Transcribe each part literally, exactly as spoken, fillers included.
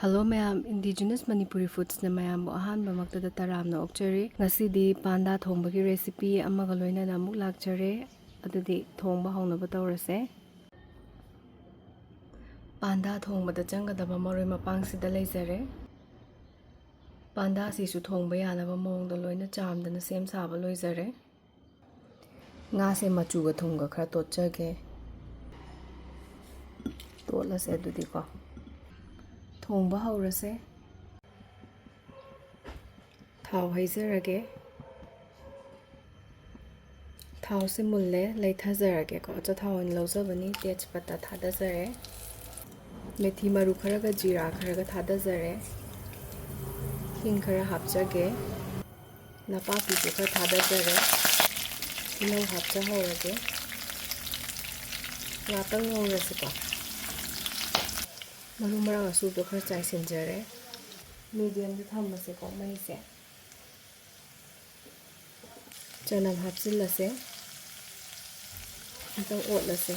Hello ꯃꯌꯥꯝ, Indigenous Manipuri Foodsꯅ ꯃꯌꯥꯝꯕꯨ ꯑꯍꯥꯟꯕꯃꯛꯇꯗ ꯇꯔꯥꯝꯅ ꯑꯣꯛꯆꯔꯤ꯫ ꯉꯁꯤꯗꯤ ꯄꯥꯟꯗꯥ ꯊꯣꯡꯕꯒꯤ recipe ꯑꯃꯒ ꯂꯣꯏꯅꯅ ꯑꯃꯨꯛ ꯂꯥꯛꯆꯔꯦ꯫ ꯑꯗꯨꯗꯤ ꯊꯣꯡꯕ ꯍꯧꯅꯕ ꯇꯧꯔꯁꯦ꯫ ꯄꯥꯟꯗꯥ ꯊꯣꯡꯕꯗ ꯆꯪꯒꯗꯕ ꯃꯔꯣꯏ ꯃꯄꯥꯡꯁꯤꯗ ꯂꯩꯖꯔꯦ꯫ ꯄꯥꯟꯗꯥꯁꯤꯁꯨ ꯊꯣꯡꯕ ꯌꯥꯅꯕ ꯃꯑꯣꯡꯗ ꯂꯣꯏꯅ ꯆꯥꯝꯗꯅ ꯁꯦꯝ ꯁꯥꯕ ꯂꯣꯏꯖꯔꯦ꯫ ꯉꯥꯁꯦ ꯃꯆꯨꯒ ꯊꯨꯝꯒ ꯈꯔ ꯇꯣꯠꯆꯒꯦ꯫ ꯇꯣꯠꯂꯁꯦ ꯑꯗꯨꯗꯤꯀꯣ꯫ ꯊꯣꯡꯕ ꯍꯧꯔꯁꯦ꯫ ꯊꯥꯎ ꯍꯩꯖꯔꯒꯦ꯫ ꯊꯥꯎꯁꯦ ꯃꯨꯜꯂꯦ, ꯂꯩꯊꯖꯔꯒꯦꯀꯣ꯫ ꯑꯆꯥꯊꯥꯎ ꯑꯣꯏꯅ ꯂꯧꯖꯕꯅꯤ꯫ ꯇꯦꯖꯄꯇꯥ ꯊꯥꯗꯖꯔꯦ꯫ ꯃꯦꯊꯤ ꯃꯔꯨ ꯈꯔꯒ ꯖꯤꯔꯥ ꯈꯔꯒ ꯊꯥꯗꯖꯔꯦ꯫ ꯍꯤꯡ ꯈꯔ ꯍꯥꯞꯆꯒꯦ꯫ ꯅꯄꯥꯛꯄꯤꯁꯨ ꯈꯔ ꯊꯥꯗꯖꯔꯦ꯫ ꯇꯤꯜꯍꯧ ꯍꯥꯞꯆꯍꯧꯔꯒꯦ꯫ ꯉꯥꯛꯇꯪ ꯉꯧꯔꯁꯤꯀꯣ꯫ ꯃꯔꯨ ꯃꯔꯥꯡ ꯑꯁꯨꯕꯗꯣ ꯈꯔ ꯆꯥꯏꯁꯤꯟꯖꯔꯦ꯫ Mediumꯗ ꯊꯝꯃꯁꯦꯀꯣ ꯃꯩꯁꯦ꯫ ꯆꯅꯝ ꯍꯥꯞꯆꯤꯜꯂꯁꯦ꯫ ꯑꯝꯇꯪ ꯑꯣꯠꯂꯁꯦ꯫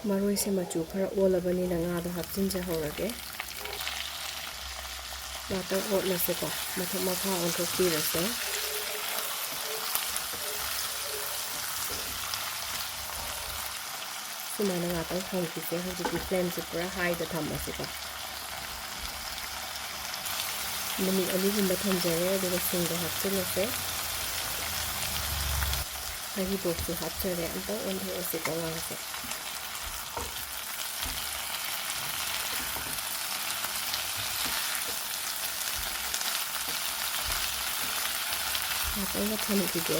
ꯃꯔꯣꯏꯁꯦ ꯃꯆꯨ ꯈꯔ ꯑꯣꯜꯂꯕꯅꯤꯅ ꯉꯥꯗꯣ ꯍꯥꯞꯆꯤꯟꯖꯍꯧꯔꯒꯦ꯫ ꯉꯥꯛꯇꯪ ꯑꯣꯠꯂꯁꯦꯀꯣ, ꯃꯊꯛ ꯃꯈꯥ ꯑꯣꯟꯊꯣꯛꯄꯤꯔꯁꯦ꯫ ꯁꯨꯃꯥꯏꯅ ꯉꯥꯛꯇꯪ ꯊꯝꯈꯤꯁꯦ꯫ ꯍꯧꯖꯤꯛꯇꯤ flameꯁꯦ ꯄꯨꯔꯥ highꯗ ꯊꯝꯃꯁꯤꯀꯣ꯫ Minute ꯑꯅꯤꯒꯨꯝꯕ ꯊꯝꯖꯔꯦ, ꯑꯗꯨꯒ ꯁꯤꯡꯗꯣ ꯍꯥꯞꯆꯤꯜꯂꯁꯦ꯫ ꯍꯔꯤꯕꯣꯞꯁꯨ ꯍꯥꯞꯆꯔꯦ꯫ ꯑꯝꯇꯪ ꯑꯣꯟꯊꯣꯛꯑꯁꯤꯀꯣ ꯉꯥꯁꯦ꯫ ꯉꯥꯛꯇꯪꯒ ꯊꯝꯈꯤꯒꯦ꯫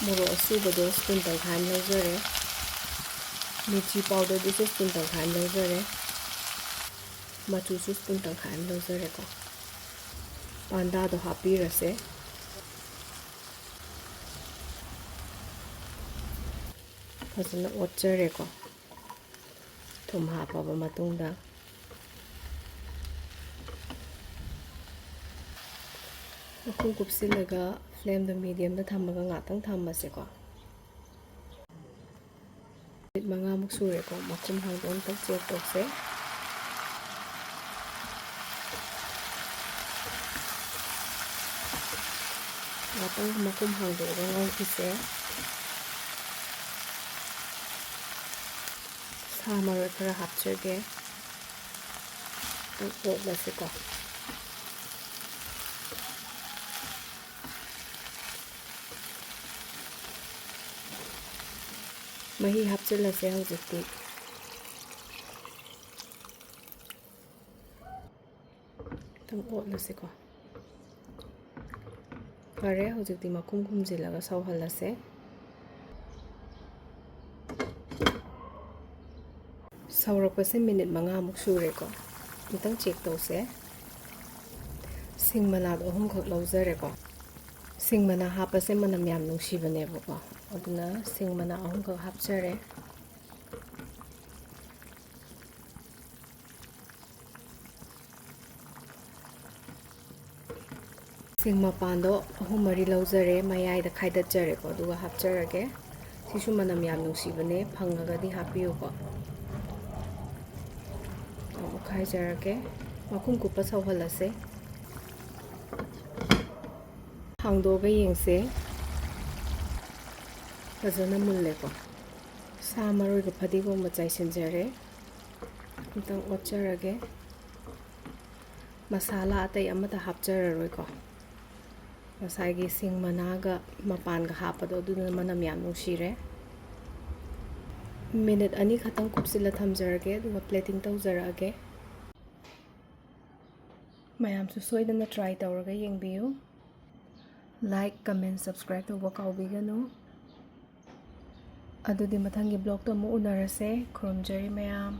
ꯃꯣꯔꯣꯛ ꯑꯁꯨꯕꯗꯣ spoon ꯇꯪꯈꯥꯏ ꯑꯃ ꯂꯧꯖꯔꯦ꯫ ꯃꯤꯔꯆꯤ powderꯗꯨꯁꯨ spoon ꯇꯪꯈꯥꯏ ꯑꯃ ꯂꯧꯖꯔꯦ꯫ ꯃꯆꯨꯁꯨ spoon ꯇꯪꯈꯥꯏ ꯑꯃ ꯂꯧꯖꯔꯦꯀꯣ꯫ ꯄꯥꯟꯗꯥꯗꯣ ꯍꯥꯞꯄꯤꯔꯁꯦ꯫ ꯐꯖꯅ ꯑꯣꯠꯆꯔꯦꯀꯣ꯫ ꯊꯨꯝ ꯍꯥꯞꯄꯕ ꯃꯇꯨꯡꯗ ꯃꯈꯨꯝ ꯀꯨꯞꯁꯤꯜꯂꯒ ꯐ꯭ꯂꯦꯝꯗꯣ ꯃꯤꯗꯤꯌꯝꯗ ꯊꯝꯃꯒ ꯉꯥꯛꯇꯪ ꯊꯝꯃꯁꯦꯀꯣ꯫ ꯃꯤꯅꯤꯠ ꯃꯉꯥꯃꯨꯛ ꯁꯨꯔꯦꯀꯣ꯫ ꯃꯈꯨꯝ ꯍꯥꯡꯗꯣꯛꯑ ꯑꯝꯇꯪ ꯆꯦꯛ ꯇꯧꯁꯦ꯫ ꯉꯥꯛꯇꯪ ꯃꯈꯨꯝ ꯍꯥꯡꯗꯣꯛꯑꯒ ꯉꯧꯈꯤꯁꯦ꯫ ꯁꯥ ꯃꯔꯣꯏ ꯈꯔ ꯍꯥꯞꯆꯒꯦ꯫ ꯑꯗꯨꯝ ꯑꯣꯠꯂꯁꯤꯀꯣ꯫ ꯃꯍꯤ ꯍꯥꯞꯆꯤꯜꯂꯁꯦ ꯍꯧꯖꯤꯛꯇꯤ꯫ ꯑꯗꯨꯝ ꯑꯣꯠꯂꯁꯤꯀꯣ꯫ ꯐꯔꯦ, ꯍꯧꯖꯤꯛꯇꯤ ꯃꯈꯨꯝ ꯈꯨꯝꯖꯤꯜꯂꯒ ꯁꯧꯍꯜꯂꯁꯦ꯫ ꯁꯧꯔꯛꯄꯁꯦ ꯃꯤꯅꯤꯠ ꯃꯉꯥꯃꯨꯛ ꯁꯨꯔꯦꯀꯣ꯫ ꯑꯝꯇꯪ ꯆꯦꯛ ꯇꯧꯁꯦ꯫ ꯁꯤꯡ ꯃꯅꯥꯗꯣ ꯑꯍꯨꯝꯈꯛ ꯂꯧꯖꯔꯦꯀꯣ꯫ ꯁꯤꯡ ꯃꯅꯥ ꯍꯥꯞꯄꯁꯦ ꯃꯅꯝ ꯌꯥꯝ ꯅꯨꯡꯁꯤꯕꯅꯦꯕꯀꯣ꯫ ꯑꯗꯨꯅ ꯁꯤꯡ ꯃꯅꯥ ꯑꯍꯨꯝꯈꯛ ꯍꯥꯞꯆꯔꯦ꯫ ꯁꯤꯡ ꯃꯄꯥꯟꯗꯣ ꯑꯍꯨꯝ ꯃꯔꯤ ꯂꯧꯖꯔꯦ, ꯃꯌꯥꯏꯗ ꯈꯥꯏꯗꯠꯆꯔꯦꯀꯣ, ꯑꯗꯨꯒ ꯍꯥꯞꯆꯔꯒꯦ꯫ ꯁꯤꯁꯨ ꯃꯅꯝ ꯌꯥꯝ ꯅꯨꯡꯁꯤꯕꯅꯦ, ꯐꯪꯉꯒꯗꯤ ꯍꯥꯞꯄꯤꯌꯨꯀꯣ꯫ ꯑꯣꯠꯈꯥꯏꯖꯔꯒꯦ꯫ ꯃꯈꯨꯝ ꯀꯨꯞꯄ ꯁꯧꯍꯜꯂꯁꯦ꯫ ꯍꯥꯡꯗꯣꯛꯑꯒ ꯌꯦꯡꯁꯦ꯫ ꯐꯖꯅ ꯃꯨꯜꯂꯦꯀꯣ꯫ ꯁꯥ ꯃꯔꯣꯏꯒ ꯐꯗꯤꯒꯣꯝꯒ ꯆꯥꯏꯁꯤꯟꯖꯔꯦ꯫ ꯑꯝꯇꯪ ꯑꯣꯠꯆꯔꯒꯦ꯫ ꯃꯁꯥꯂꯥ ꯑꯇꯩ ꯑꯃꯠꯇ ꯍꯥꯞꯆꯔꯔꯣꯏꯀꯣ꯫ ꯉꯁꯥꯏꯒꯤ ꯁꯤꯡ ꯃꯅꯥꯒ ꯃꯄꯥꯟꯒ ꯍꯥꯞꯄꯗꯣ, ꯑꯗꯨꯗꯨꯅ ꯃꯅꯝ ꯌꯥꯝ ꯅꯨꯡꯁꯤꯔꯦ꯫ ꯃꯤꯅꯤꯠ ꯑꯅꯤ ꯈꯛꯇꯪ ꯀꯨꯞꯁꯤꯜꯂ ꯊꯝꯖꯔꯒꯦ, ꯑꯗꯨꯒ ꯄ꯭ꯂꯦꯇꯤꯡ ꯇꯧꯖꯔꯛꯑꯒꯦ꯫ ꯃꯌꯥꯝꯁꯨ ꯁꯣꯏꯗꯅ ꯇ꯭ꯔꯥꯏ ꯇꯧꯔꯒ ꯌꯦꯡꯕꯤꯌꯨ꯫ ꯂꯥꯏꯛ, ꯀꯃꯦꯟ, ꯁꯕꯁꯀ꯭ꯔꯥꯏꯕ ꯇꯧꯕ ꯀꯥꯎꯕꯤꯒꯅꯨ꯫ ꯑꯗꯨꯗꯤ ꯃꯊꯪꯒꯤ ꯕ꯭ꯂꯣꯛꯇ ꯑꯃꯨꯛ ꯎꯅꯔꯁꯦ꯫ ꯈꯨꯔꯨꯝꯖꯔꯤ ꯃꯌꯥꯝ꯫